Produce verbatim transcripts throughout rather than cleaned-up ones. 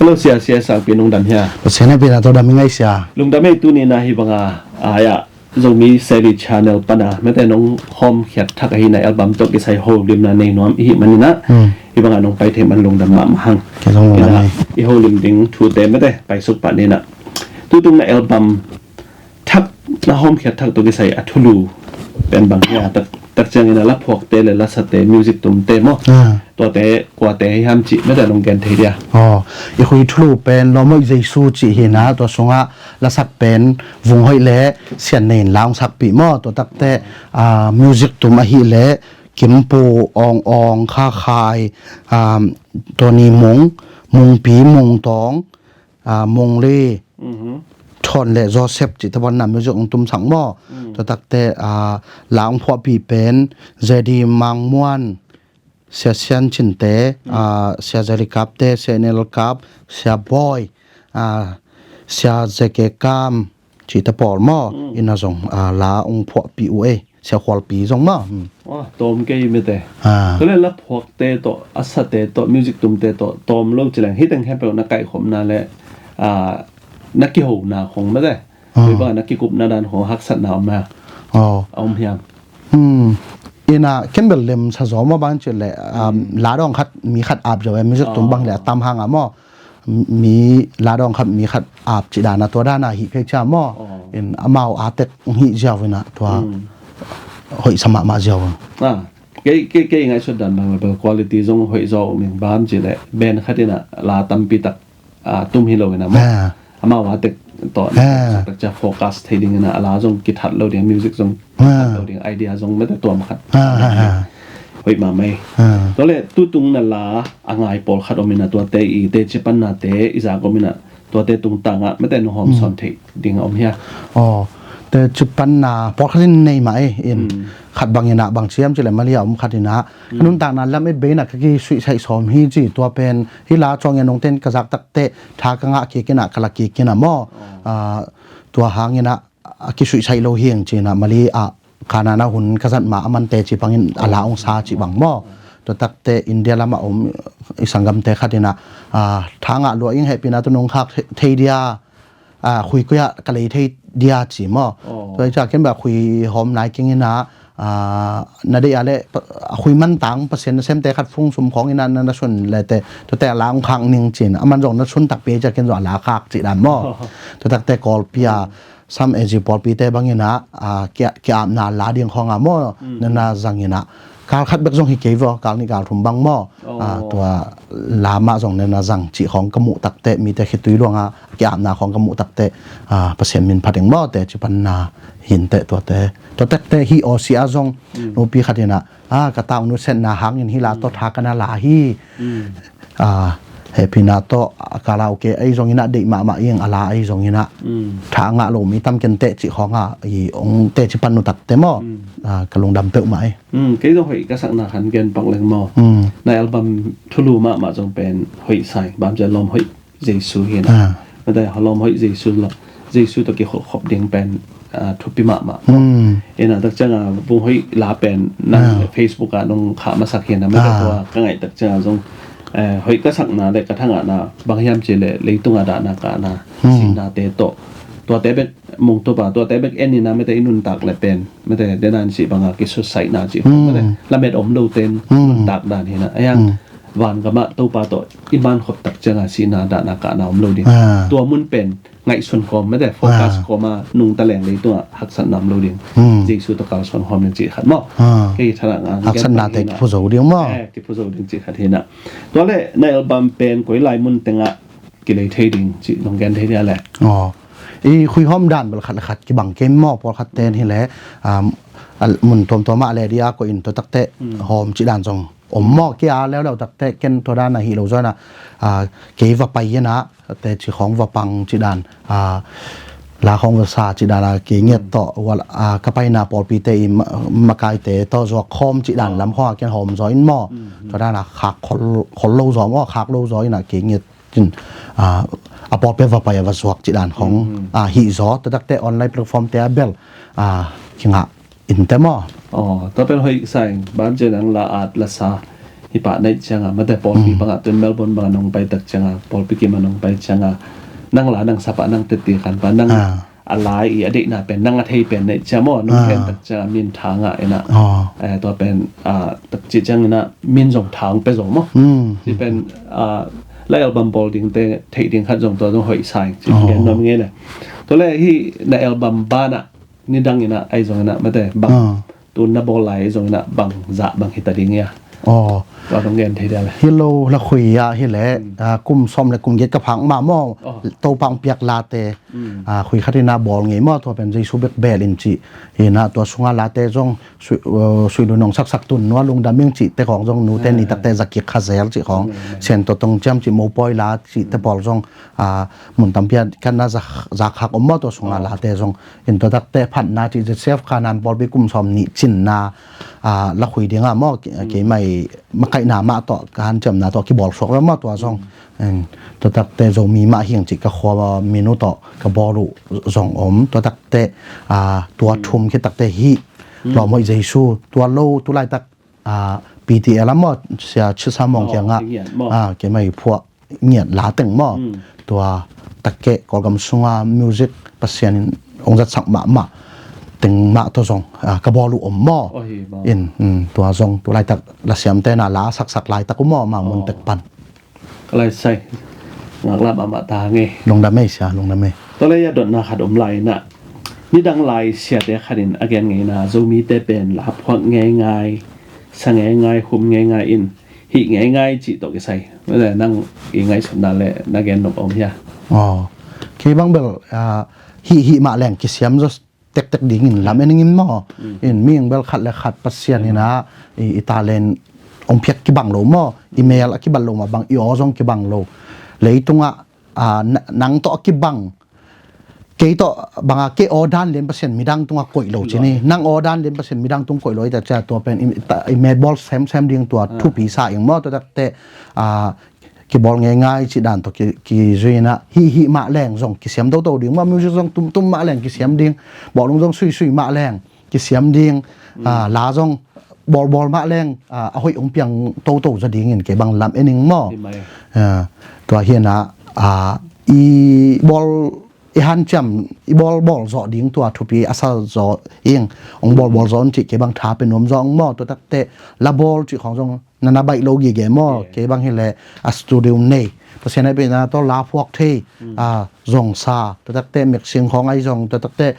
Hello, Sia, Sia Sangpi, nungdam hia? Pasian hehpihna tawh dam ing ei, Sia. Lungdam ei. Tuni-in ah hih banga, ah, ya, Zomi Seli Channel pana mete nong hawmkhiat thak ahihna, album tawh kisai holimna nei nuam i hih manin ah, hmm, hih banga nong pai thei man lungdam mahmah hang. Kei zong lungdam ei. Ina, i holim ding thute mete paisuk pah ni in ah. Tutung na album thak, na hawmkhiat thak tawh kisai a thulu pen bang hia? Tak, tak ciangin a la phuakte le lasate, music tumte maw? Ah. Tuate kuate hi hiam cih mete nong gen thei dia? Aw, i khui thulu pen Lawm Hoih Jesu cih hi in ah, tua sungah lasak pen Vung Hoih le Sian Nei in la hong sakpih maw? Tua takte, ah, music tum ahih leh Kimpu, Awng Awng, Kha Khai, ah, Tony Mung, Mungpi, Mung Tawng, ah, Mung Li, mhm, Thawn le Joseph cih te pawl in ah music hong tumsak maw? Mm. Tua takte, ah, la hong phuahpih pen J D Mang Muan, Sia Sian Cin te, mm, ah, Sia Zeli Kap te, Sia Nel Kap, Sia Bawi, ah, Sia J K Kam cih te pawl maw? Mm. Ina zong, ah, la hong phuahpih uh ei. Sia Khualpi zong maw? Mm. Wah, tawm kei mete. Ah. Tua le la phuakte tawh, a sate tawh, music tumte tawh tawm lo ci leng, hih teng khempeuh na kaihkhopna le, ah, na kihona khong mete, ah, tua bang na kikupna dan khong haksatna om hia? Aw. A om hiam? Hmm. Ina ken bel lemsa zaw maw, bang ci leh, um, hmm, la dawng khat mi khat ap zaw e, music tum bang le a tam hang a maw? Mi la dawng khat mi khat ap cih dan a, tua dan a hih phei cia maw? Oh. In amau a tek hih ziau in ah tua, hmm, hoih sa mahmah ziau. Ah, kei, kei, kei ngaihsut dan bang le bel quality zong hoih zaw um ing, bang ci leh band khat in ah la tampi tak, ah, tum hi lo in ah maw? Ah. Amau a tek tawh, ah, tak cia focus thei ding in ah, a la zong kithat lo ding, music zong, ah, kithat lo ding, idea zong mete tuam khat. Ah, ah, ah. Hoih mahmah ei. Ah. Tua le tutung na la a ngai pawlkhat om in ah, tuate i teci pannate i zak om in ah, tuate tungtang ah mete nong hawm, hmm, sawn theih ding a om hia? Aw, teci panna pawlkhat in nei mah ei. In, hmm, khat bang in ah bang ci hiam ci leh Malaysia om khat in ah, hmm, ka nuntakna lam et bei in ah ka kisuihsaih sawm hi ci, tua pen hih la Cawng Ngen Nong ten ka zak takte tha ka ngah kik in ah ka la kik in ah maw? Oh. Ah, tua hang in ah a kisuihsaih lo hi ing ci in ah, Mali ah kanana hun ka zat ma a man teci pang in a la hong sa cih bang maw? Tua takte India lam a om i sanggamte khat in ah, ah, tha ngah lua ing, hehpihna tawh nong khak thei dia, ah, khui koi ah ka lei thei dia ci maw? Oh. Tua hi cia ken bel khui hawm nai keng in ah, ah, na deih a leh pa-, a khui mantang Pasian nasemte khat fung sum khawng in ah na, na sun le te, tuate a la hong khak ning ci in, a man zong na sun takpi cia ken zong a la khak cih dan maw? Oh. Tua takte Kawlpi a, hmm, Sam A G pawlpite bang in ah, ah, kia-, kiapna la ding khawng a maw, mm, na na zang in ah. Kal khat bek zong hi kei vaw, kal nih kal thum bang maw. Oh. Ah, tua la mah zong na na zang cih khawng ka muh takte, mite khitui luang a kiapna khawng ka muh takte, ah, Pasian min phat ing maw, teci panna hi inteh tuate. Tua takte hih Aussie ah zong, mm, nupi khat in ah, ah, ka tau nusiatna hangin hih la tawh, mm, tha ka na la hi. Mm. Ah, hehpihna tawh, ah, karaoke ahi zongin ah deih mahmah ing, a la ahi zongin ah, mm, tha a ngah lo mi tam ken teh cih khawng ah, i hong teci pan uh takte maw? Mm. Ah, ka lungdam peuhmah ei. Mm, kei zong hoih ka sakna khan gen pak leng maw? Mm. Na album thulu mahmah zong pen hoih sa ing, bang ci leh Lawm Hoih Jesu hi in ah. Ah. Mete Lawm Hoih Jesu lo, Jesu tawh kikholhkhop ding pen, ah, thupi mahmah. Hmm. In ah tak ciang a Vung Hoih la pen nang, ah, Facebook ah nong khah masak hi in ah, mete, ah, tua ka ngaih tak ciang a zong, eh, hoih ka sakna le ka thangahna bang hiam ci leh leitung a dahna kahna, hmm, sihnate tawh, tuate bek mungtup a, tuate bek en in ah, mete i nuntak le pen, mete dena in sih bang a kisusaihna cih, hmm, mete lamet om lote in, hmm, nuntak dan hi in ah. Ahi hang, hmm, vangam ah Topa tawh i mankhop tak ciang a sihna dahna kahna om lo ding. Ah. Tua mun pen ngaihsun khawm, mete focus, ah, khawm a nungta leng leitung ah haksatna om lo ding. Hmm. Jesu tawh kalsuan khawm ding cih khat maw? Ah. Kei thadah ngan haksatnate kiphu zo ding maw? Eh, kiphu zo ding cih khat hi in ah. Tua le na album pen koi lai mun teng ah kilei thei ding cih nong gen thei dia le? Aw. I khuihawm dan bel khat le khat kibang kei maw, pawlkhatte in hi leh, um, a, mun tuamtuam ah a le dia koih in tua takte, hmm, hawm cih dan zong om maw? Kei a leuleu takte ken tua dan ahi lo zaw in ah, ah, kei va pai in ah, teci khawng va pang cih dan, ah, la khawng va sa cih dan a, kei ngiat tawh, wal-, ah, ka paina pawlpite i ma-, makaite tawh zuak khawm cih dan, ah, lam khawng a ken hawm zaw in maw? Mm, mm. Tua dan a khak khol, khol lo zaw maw, khak lo zaw in ah kei ngiat cin, ah, a pawlpi va pai a va zuak cih dan khawng, mm, mm, ah, hi zaw, tua takte online platform te ah bel, ah, kingah inteh maw? Aw, tua pen hoih sa ing, bang ci leh nang la at la sa hi pah naih cianga, mate pawlpi bangah tun Melbourne bangah nong pai tak cianga, pawlpi kimah nong pai cianga, nang la nang sapa nang teti khan pa nang a lai i a deihna pen nang a thei pen naih cia maw, nong gen tak cianga min thangah inah, tua pen tak cih cianginah min zong thang pe zo maw. Ci pen la album bawl dingte theih ding khat zong tua zong hoih sa ing ci gen nuam ngei le. Tua le hi na album banah nidang inah ahi zong inah mate bang tun na bawl lai ahi zong inah bang zah bang hita ding ia. Aw. Tua zong gen thei dia le. Hi lo la khui ah hi le kum sawm le kum giat ka phak mah maw. Topa hong piak late khui khat inah bawl ngei maw, tua pen Jesu bek bel in cih inah tua sunga late zong sui lu nong saksak tun nua lungdam ing cihte khawng zong nute ni takte zakik khazel cih khawng, sen tawtong ciam cih mopawi la cihte pawl zong mun tampi ah kan na zakhak om maw tua sunga late zong. In tua takte phatna cih Joseph Kanan pawlpi kum sawm nih cinna la khui dinga maw, keimai makaihna mah tawh ka hanciamna tawh kibawl suak ve maw tua zong. Tua takte Zomi mah hing cih ka khua minu tawh ka bawl uh zong om. Tua takte tua thum khit takte hih Lawm Hoih Jesu, tua lo tulaitak P T L a maw, Sia Chisa Mawng kiangah keimai phuah ngiat la teng maw. Tua takkeh Kawlgam sunga music Pasian in hong zatsak mahmah teng mah tawh zong ka bawl uh om maw. In tua zong tulaitak lasiamte na la saksak laitak uh maw, ma mun tek pan. Ka lai sai ngaklah mahmah ta ngei. Lungdam ei sia, lungdam ei. Tua le ia dotna khat om lai inah nidang lai siate khat in a gen ngeina Zomite pen la phuak ngeingai, sa ngeingai, hum ngeingai in hih ngeingai cih tawh kisai nang i ngaihsutna le na gen nop a om hia? Aw, kei bang bel hih hih mah leng kisiam zaw tektek dingin lam en ingin maw. In mi ing bel khat le khat Pasian inah i talent hong phiak kibang lo maw, i mel a kibang lo mah bang, i aw zong kibang lo. Leitungah nang tawh a kibang kei tawh banga kei aw dan lian Pasian midang tungah koih lo cini, nang aw dan lian Pasian midang tung koih lo i ta cia tua pen i metbawl semsem ding tua thupi sa ing maw. Tua takte kibawl ngeingai cih dan tawh kizui inah hih hih mah leng zong kisiam toto ding maw, music zong tumtum mah leng kisiam ding, bawlung zong suisui mah leng kisiam ding, la zong bawlbawl mah leng a hoih hong piang toto zaw dingin kei bang lam en ing maw. Tua hi inah i bawl i hanciam i bawlbawl zawh ding tua thupi a sa zaw ing, hong bawlbawl zaw un cih kei bang tha pe nuam zaw ing maw. Tua takte la bawl cih khawng zong na na baih lo gige maw. Kei bang hi le a studio nei, Pasian a pina tawh la phuak thei zong sa, tua takte mixing khawng ahi zong, tua takte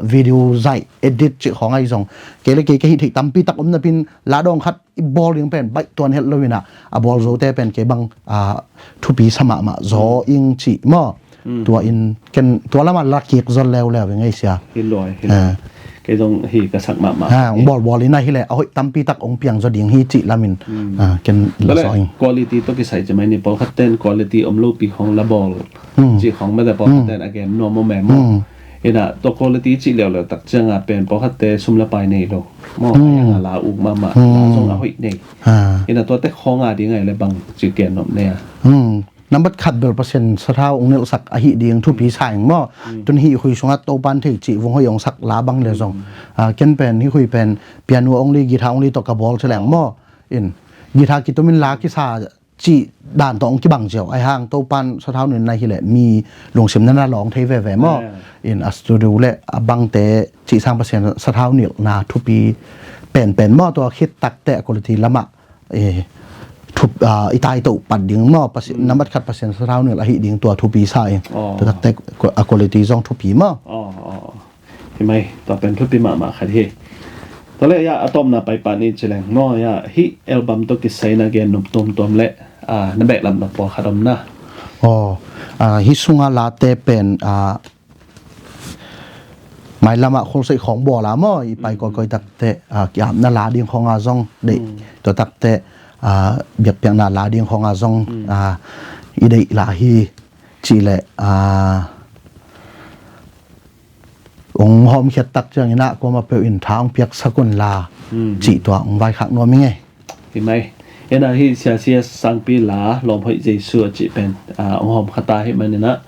video zaih edit cih khawng ahi zong, kei le kei ka hih theih tampi tak om napin la dawng khat i bawl ding pen baih tuan het lo inah a bawl zote pen kei bang thupi sa mahmah zaw ing cih maw. Tua in ken tua lamah la kik zaw leuleu ing ei sia. Hi luai, hi luai. Kei zong hi ka sak mahmah. Hong bawlbawl inah hi le a hoih tampi tak hong piang zaw ding hi cih lamin ken la zaw ing. Quality tawh kisai ci mai ni, pawlkhat ten quality om lopi khawng la bawl cih khawng mate pawlkhat ten a gen nuam om e maw. Inah tua quality cih leuleu tak cianga pen pawlkhatte sum le pai nei lo maw, a la uk mahmah, la zong a hoih nei. Inah tua tek khawnga ding ahi le bang ci gen nuam nei a? Nambat khat bel Pasian sathau hong nilhsak ahi ding thupi sa ing maw. Tun hih khui sungah Topan thei cih vung hoih hong sak la bang le zong, ken pen hih khui pen piano only, guitar only tawh ka bawl ci leng maw. In guitar kitumin la kisa cih dan tawh hong kibang ziau ahi hang Topan sathau nilhna hi le mi lungsim na na lawng thei veve maw. In a studio le a bangte cih sang Pasian sathau nilhna thupi penpen maw. Tua khit takte a quality lamah i taito pat ding maw, nambat khat Pasian sathau nilh ahi ding tua thupi sa ing. Tua takte a quality zong thupi maw. Hi mai, tua pen thupi mahmah khat hi. Tua le ia a tawpna paipah ni ci leng maw, ia hih album tawh kisai na gen nop tuamtuam le na behlap nop pawlkhat om na? Aw, hih sunga late pen mailamah khulseih khawng bawl a maw, i pai kawikawi takte ki-apna la ding khawnga zong deih, tua takte biakpiakna la ding khawnga zong i deih la hi. Cih leh hong hawmkhiat tak ciangin ah kuamah peuh in tha hong piaksak un la cih tua hong vaikhak nuam ing ei. Hi mai. Inah hih Sia C S Sangpi la Lawm Hoih Jesu a cih pen hong hawmkha ta hih maninah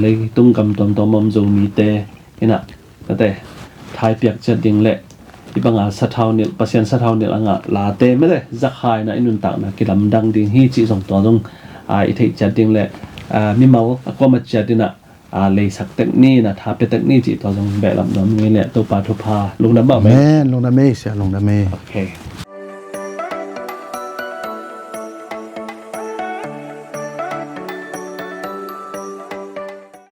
leitung gam tuamtuam om Zomite inah nate thai piak ciat ding le Hih banga sathau nilh, Pasian sathau nilh a ngah late mete zakhaina i nuntakna kilamdang ding hi cih zong tua zong, aa, i theih ciat ding le, aa, mimal a kuama ciat dinah, aa, leisak tek ni, na tha pia tek ni cih tua zong behlap nuam ing ei le. Topa thupha, lungdam mahmah. Amen. Lungdam ei, sia, lungdam ei. Ok.